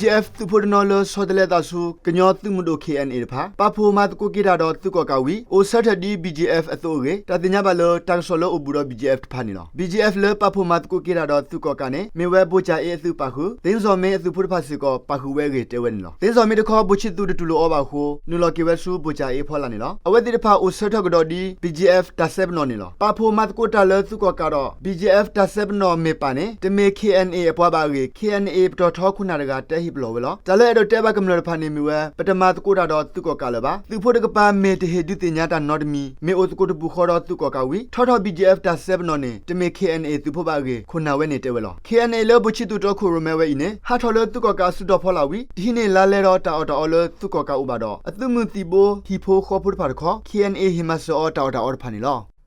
BGF သုးဖိတနီၤလၢဆီတလဲသးဆူ ကညီသုးမုၢ်ဒိၣ် KNA တဖၣ် ပာ်ဖှိၣ်မၤသကိးက့ၤတၢ်ဒီးသုးကီၣ်ကးဝံၤ အိၣ်ဆၢထၢၣ်ဒ် BGF အသိးအဂ့ၢ် တၢ်သ့ၣ်ညါဘၣ်လၢ တၢ်ကစီၣ်လၢအိၣ်ဘူးဒီး BGF တဖၣ်န့ၣ်လီၤ. BGF လၢပာ်ဖှိၣ်မၤသကိးက့ၤတၢ်ဒီးသုးကီၣ်ကးန့ၣ် မ့ၢ်ဝဲ ဘိၣ်ကၠၣ်အ့အသုးပာ်ဃုာ် သ့ၣ်စီၣ်မ့အသုးဖိတဖၣ်စ့ၢ်ကီး ပာ်ဃုာ်ဝဲအဂ့ၢ်တဲဝဲန့ၣ်လီၤ. သ့ၣ်စီၣ်မ့တခီ ဘိၣ်ဆံသူးတတူၢ်လိာ်အီၤဘၣ်အဃိ နုာ်လီၤက့ၤဝဲဆူ ဘိၣ်ကၠၣ်အ့အဖီလာ်န့ၣ်လီၤ. အဝဲသ့ၣ်တဖၣ်အိၣ်ဆၢထၢၣ်ကဒီးဒ် BGF တၢ်စဲပနီၣ်န့ၣ်လီၤ. ပာ်ဖှိၣ်မၤသကိးတၢ်လၢသုးကီၣ်ကးဒီး BGF တၢ်စဲပနီၣ်မ့ၢ်ပာ်န့ၣ် တမ့ၢ် KNA အပှၤဘၣ်အဂ့ၢ် KNA ပတီၢ်ထီခိၣ်နၢ်တဂၤတဲဟ့ၣ်ပလီၢ်ဝဲလီၤ. တၢ်လၢအဲၣ်ဒိးတဲဘၣ်ကမျၢၢ်တဖၣ်န့ၣ်မ့ၢ်ဝဲ ပတမၤသကိးတၢ်ဒီးသုးကီၣ်ကးလၢၤဘၣ်. သုးဖိတကပၤမ့ၢ်တဟ့ၣ်ဒုးသ့ၣ်ညါတၢ်နီတမံၤ မ့ၢ်အိၣ်သကိးတပူၤဃီဒီးသုးကီၣ်ကးဝံၤ ထီထီၣ် BGF တၢ်စဲပနီၣ်န့ၣ် တမ့ၢ် KNA သုးဖိဘၣ်အဂ့ၢ် ခိၣ်နၢ်ဝဲန့ၣ်တဲဝဲလီၤ. KNA လၢဘိၣ်ဆံသူးတီခိၣ်ရိၣ်မဲဝဲအံၤန့ၣ် ဟးထီၣ်လၢသုးကီၣ်ကးအစုတီၤဖီလာ်ဝံၤ တဟံးန့ၢ်လါလဲဒီးတၢ်အီၣ်တၢ်အီလၢသုးကီၣ်ကးအိၣ်ဘၣ်ဒီး အသုးမုၢ်သံၣ်ဘိ ဟံၣ်ဖိဃီဖိတဖၣ်တခီ KNA ဟ့ၣ်မၤစၢၤအီၤတၢ်အီၣ်တၢ်အီတဖၣ်န့ၣ်လီၤ.